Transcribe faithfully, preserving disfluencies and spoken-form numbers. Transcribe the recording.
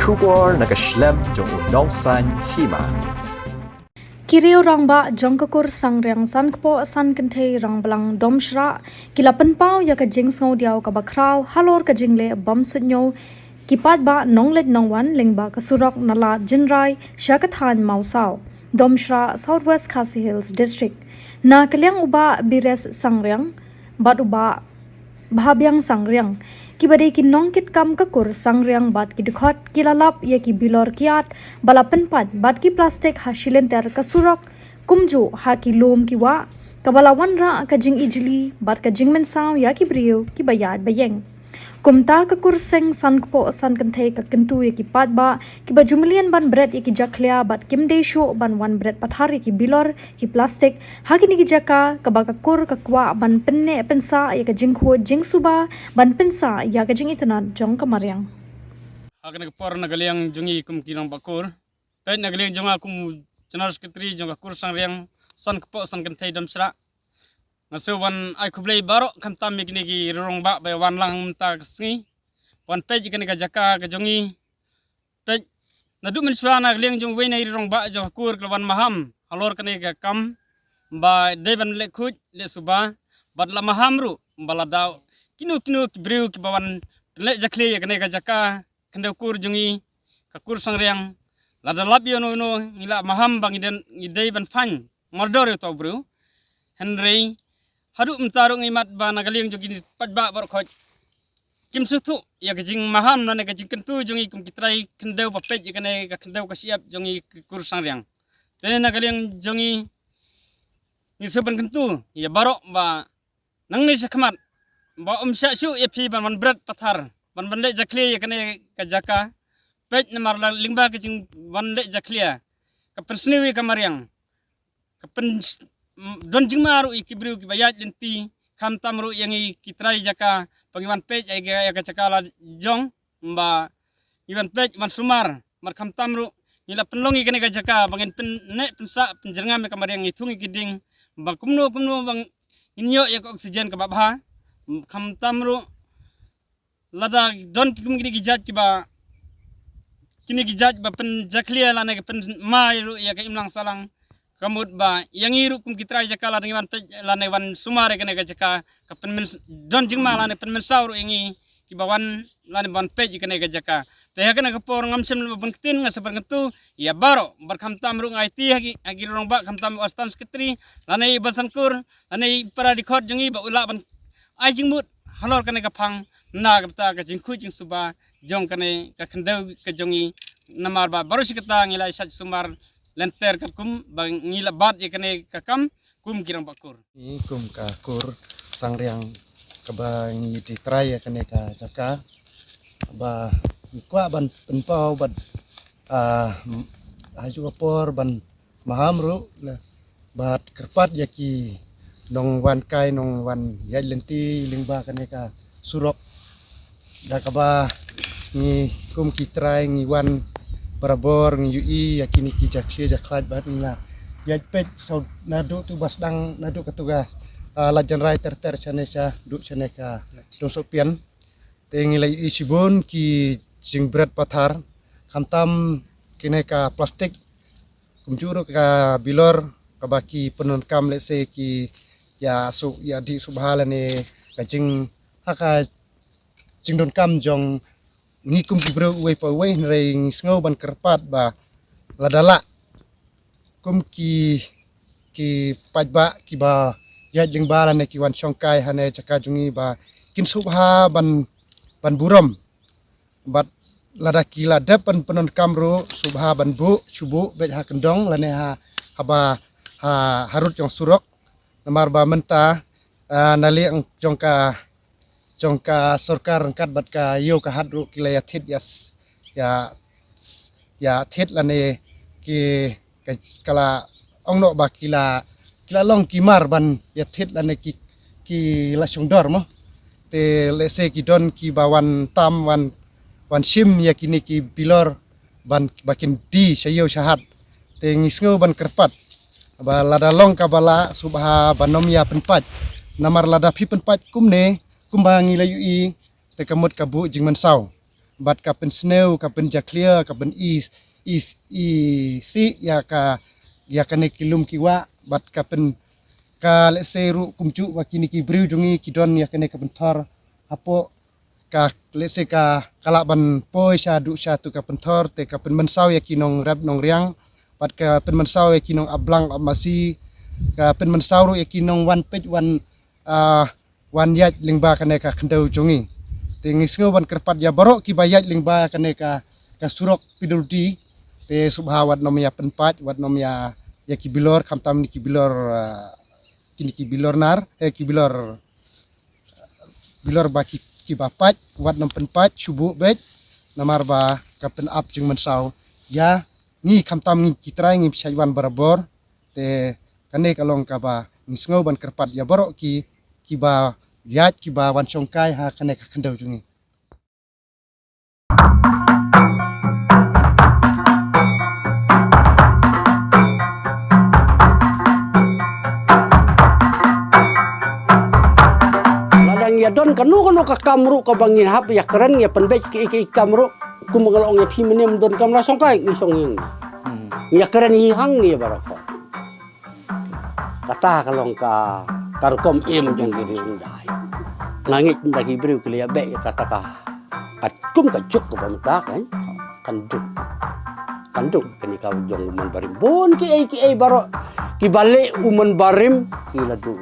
Khubor na ka shlem jong u nongsan hima. Ki riew rangbah jong ka kur Sangriang Sankpoh Sankynthei Rangblang Domshrah ki la pynpaw ïa ka jingsngewdiaw kaba khraw halor ka jingleh bym suidñiew ki paidbah nongleit nongwan lyngba ka surok na Lad Jynrai sha ka thaiñ Mawsaw, Domshrah, South West Khasi Hills District. Na ka liang u Bah Bires Sangriang bad u Bah Bhabiang Sangriang, kiba dei ki nongkitkam ka kur Sangriang bad ki dkhot, ki la lap ïa ki bilor kiad ba la pynpait bad ki plastik ha shilynter ka surok, kumjuh ha ki lum ki wah, kaba la wanrah ka jingijli bad ka jingmynsaw ïa ki briew kiba ïaid ba ïeng. Kumta ka kur Seng Sankpoh Sankynthei ka kyntu ïa ki paidbah kiba ju mlien ban bret ïa ki jakhlia bad kim dei shuh ban wan bret pathar ïa ki bilor ki plastik ha kine ki jaka, kaba ka kur ka kwah ban pynneh pynsah ïa ka jingkhuid jingsuba ban pynsah ïa ka jingitynnad jong ka mariang. Ha kane ka por na ka liang jong ngi kum ki rangbah kur, peit na ka liang jong nga kum General Secretary jong ka kur Sangriang Sankpoh Sankynthei Domshrah, nga shu wan ai khublei baroh khamtam ïa kine ki riew rangbah ba wan lang mynta ka sngi wan peit ïa kane ka jaka ka jong ngi. Peit, naduh mynshuwa na ka liang jong uwei na i riew rangbah jong ka kur ka la wan maham halor kane ka kam ba dei ban leh khuid leh suba, bad la maham ruh ba lada kino kino ki briew kiba wan leh jakhlia ïa kane ka jaka khyndew kur jong ngi ka kur Sangriang, lada lap ïa uno uno ngi la maham ba ngi den ngi dei ban fine mardor ïa uto u briew. Hynrei haduh mynta ruh ngi mad ba na ka liang jong kine ki paidbah baroh khoit kim sngewthuh ïa ka jingmaham lane ka jingkyntu jong ngi kum ki trai khyndew ba peit ïa kane ka khyndew ka shyiap jong ngi ka kur Sangriang. Te na ka liang jong ngi, ngi shu ban kyntu ïa baroh ba nangne sha khmat ba ym shah shuh ïa phi ban wan bret pathar ban ban leh jakhlia ïa kane ka jaka. Peit, namar la lyngba ka jingwan leh jakhlia ka pynsniew ïa ka mariang, ka pyn, don jingma ruh ïa ki briew kiba ïaid lynti, khamtam ruh ïa ngi ki trai jaka ba ngi wan peit ïa ka, ïa ka jaka la jong, ba ngi wan peit wan sumar, mar khamtam ruh ngi la pynlong ïa kane ka jaka ba ngin pynneh pynsah pynjyrngam ïa ka mariang, ngi thung ïa ki dieng ba kumno kumno ba ngin ïoh ïa ka oxygen kaba bha. Khamtam ruh lada don ki kum kine ki jait kiba, kine ki jait ba pynjakhlia lane ka pynmai ruh ïa ka imlang sahlang, ka mut ba ïa ngi ruh kum ki trai jaka lada ngi wan peit lane wan sumar ïa kane ka jaka ka pynmyn, don jingma lane pynmynsaw ruh ïa ngi kiba wan lane ban peit ïa kane ka jaka. Te ha kane ka por ngam shym la ban ktien, nga shu ban kyntu ïa baroh, bad khamtam ruh nga aiti ha ki, ha ki riew rangbah khamtam u Assistant Secretary lane i Bah Sankur lane i para dkhot jong ngi ba u lah ban ai jingmut halor kane ka phang na ka bynta ka jingkhuid jingsuba jong kane ka khyndew ka jong ngi, namar ba baroh shi katta ngi la ïa shait sumar lynter katkum ba ngi la bat ïa kane ka kam kum ki rangbah kur. Ngi kum ka kur Sangriang kaba ngi ïa trai ïa kane ka jaka ba ngi kwah ban pynpaw bad, ah, ha ju ka por ban maham ruh bad kyrpad ïa ki nongwan kai nongwan ïaid lynti lyngba kane ka surok. Da kaba ngi kum ki trai ngi wan barabor ngi ïohi ïa kine ki jakhlia jakhlait bad ngi la ïaid peit saw naduh tu ba sdang naduh katu ka, ah, Lad Jynrai ter ter shane sha duh shane ka Dong Sohpian. Te ngi la ïohi shibun ki jingbret pathar, khamtam kine ka plastik, kumjuh ruh ka bilor kaba ki pyndonkam lehse ki ïa shu ïa dih shu bha lane ka jing, ha ka jingdonkam jong ngi kum ki briew uwei pa uwei, hynrei ngi sngew ban kyrpad ba lada lah kum ki, ki paidbah kiba ïaid lyngba lane ki wan shongkai hane jaka jong ngi ba kin shu bha ban, ban burom. Bad lada ki la dep ban pyndonkam ruh shu bha ban buh, shu buh beit ha kyndong lane ha, haba ha, harud jong surok. Namar ba mynta, ah, na liang jong ka, jong ka sorkar ryngkat bad ka ïew ka hat ruh ki la ïa thied ïa s-, ïa, ïa thied lane ki ka, ka la ong noh ba ki la, ki la long ki mar ban ïa thied lane ki, ki la shongdor mo. Te lehse ki don kiba wan tam wan, wan shim ïa kine ki bilor ban ba kin die sha ïew sha hat. Te ngi sngew ban kyrpad ba lada long kaba lah shu bha ban ym ïa pynpait. Namar lada phi pynpait kumne kumba ngi la ïohi te ka mut ka buh jingmynsaw. bad ka pynsniew, ka pynjakhlia, ka pyn-i, i, i, si, ïa ka, ïa kane ki lum ki wah, bad ka pyn, ka lehse ruh kumjuh ba kine ki briew jong ngi ki don ïa kane ka pynthor hapoh ka lehse ka, ka lah ban poi sha duh sha tu ka pynthor, te ka pynmynsaw ïa ki nongrep nongriang, bad ka pynmynsaw ïa ki nongap blang ap masi, ka pynmynsaw ruh ïa ki nongwan peit wan, ah, wan ïaid lyngba kane ka khyndew jong ngi. Te ngi sngew ban kyrpad ïa baroh kiba ïaid lyngba kane ka, ka surok P W D, te sngewbha wat nym ïa pynpait, wat nym ïa, ïa ki bilor, khamtam kine ki bilor, ah, kine ki bilor nar, eh, ki bilor, bilor ba ki, kiba pait, wat nym pynpait shuh beit, namar ba ka pyn-ap jingmynsaw ïa ngi, khamtam ngi ki trai ngi shait wan barabor. Te kane ka long kaba ngi sngew ban kyrpad ïa baroh ki, kiba ïaid, kiba wan shongkai ha kane ka khyndew jong ngi. Lada ngi ïa don kano kano ka kam ruh kaba ngin hap ïa kren ïa pynbeit kiei kiei ki kam ruh, kum nga la ong ïa phi mynne, ym don kam la shongkai, ngi shong ïing. Hmm. Ngi ïa kren hi hang ngi baroh. Kata ka long ka, ka rukom im jong ki riewhyndai. Nga ngeit ynda ki briew ki la ïa beh ïa kata ka, ka kum ka juk kaba mynta kan, kan duh. Kan duh kane ka jong u Mon Barim. Bun kiei kiei baroh kiba leh u Mon Barim ki la duh.